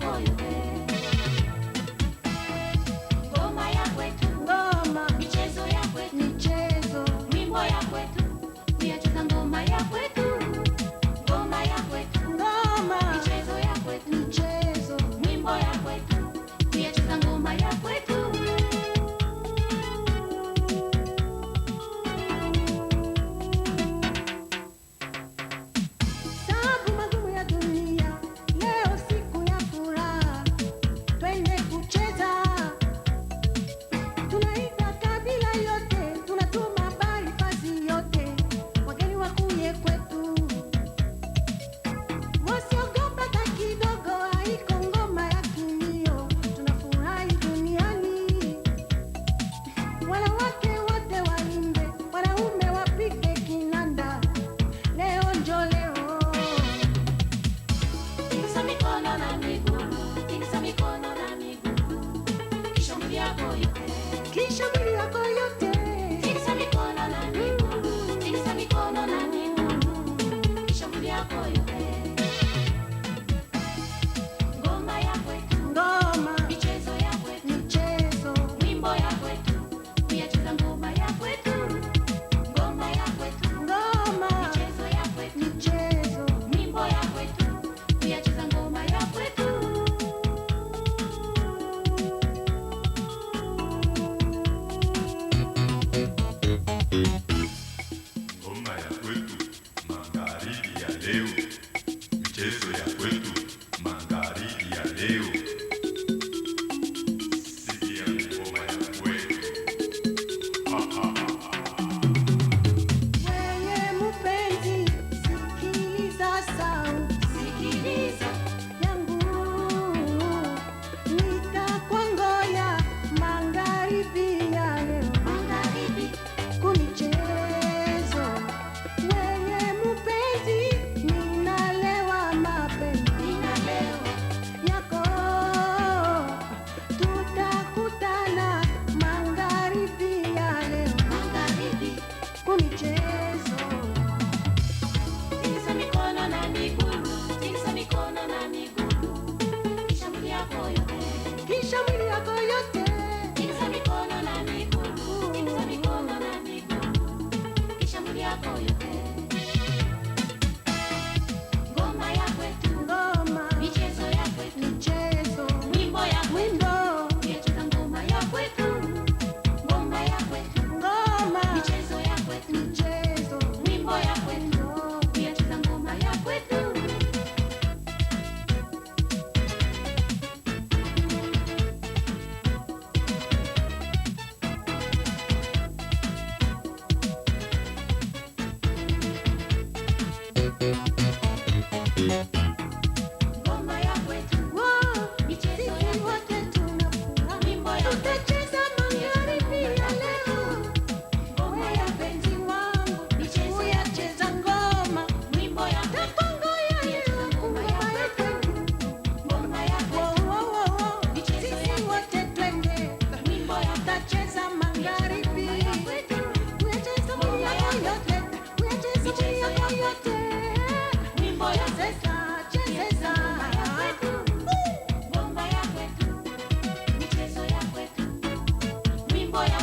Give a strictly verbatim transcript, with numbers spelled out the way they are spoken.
Koyo, eh. Ngoma ya kwetu. Ngoma. Michezo ya kwetu. Michezo. Mwimbo ya kwetu. Kuya cheza ngoma ya kwetu. Ngoma ya kwetu. Ngoma. Michezo ya kwetu. Michezo. Mwimbo ya kwetu. Kuya cheza ngoma ya kwetu. Sabu magumu ya dunia, leo siku ya furaha, twende kucheza. Tunaita kabila yote, tunatuma habari fasi yote, wageni wakuje kwetu. Wasiogopa hata kidogo, haiko ngoma ya kilio, tunafurahi duniani. Wanawake wote waimbe, wanaume wapige kinanda. Leo njo leo. Tikisa mikono na migulu, tikisa mikono na migulu. Kisha mwili yako yote. Kisha mwili yako yote. Tikisa mikono na migulu, tikisa mikono na migulu. Kisha mwili yako yote. Ngoma ya kwetu. Ngoma. Michezo ya kwetu. Michezo. Mwimbo ya kwetu. Kuya cheza ngoma ya kwetu. Ngoma ya kwetu. Ngoma. Michezo ya kwetu. Michezo. Mwimbo ya kwetu. Kuya cheza ngoma ya kwetu. Ngoma ya kwetu, magharibi ya leo. Michezo ya kwetu, magharibi ya leo. Sikia ngoma ya kwetu. Weye mupenzi, sikiliza sauti. Sikiliza. Yangu. Nitakwangoya magharibi ya leo. Magharibi. Kumichezo. Weye mupenzi, ninalewa mapenzi. Ninalewa. Yako. Tutakutana magharibi ya leo. Magharibi. Kumichezo. Tikisa mikono na migulu, tikisa mikono na migulu. Kisha mwili yako yote. Kisha mwili yako yote. Tikisa mikono na migulu, tikisa mikono na migulu. Kisha mwili yako yote. Ngoma ya kwetu. Ngoma. Michezo ya kwetu. Michezo. Mwimbo ya kwetu. Mwimbo. Kuya cheza ngoma ya kwetu. Ngoma ya kwetu. Ngoma. Michezo ya kwetu. Michezo. Mwimbo ya kwetu. Kuya cheza ngoma ya kwetu. Ngoma ya kwetu. Wow. Michezo ya kwetu. Sisi wote tuna furaha. Wimbo ya kwetu. Tutacheza magharibi ya leo. Ngoma ya kwetu. Mpenzi wangu, michezo ya kwetu. Kuya cheza ngoma. Wimbo ya kwetu. Takongoya leo ngoma ya kwetu. Ngoma ya kwetu. Wow, wow, wow, wow. Michezo ya kwetu. Sisi wote twende. Wimbo ya kwetu. Tutacheza magharibi. Ngoma ya kwetu. Kuya cheza ngoma ya kwetu. Kuya cheza ngoma ya kwetu. Wimbo ya kwetu. Cheza, cheza. Ngoma ya kwetu. Michezo ya kwetu. Wimbo ya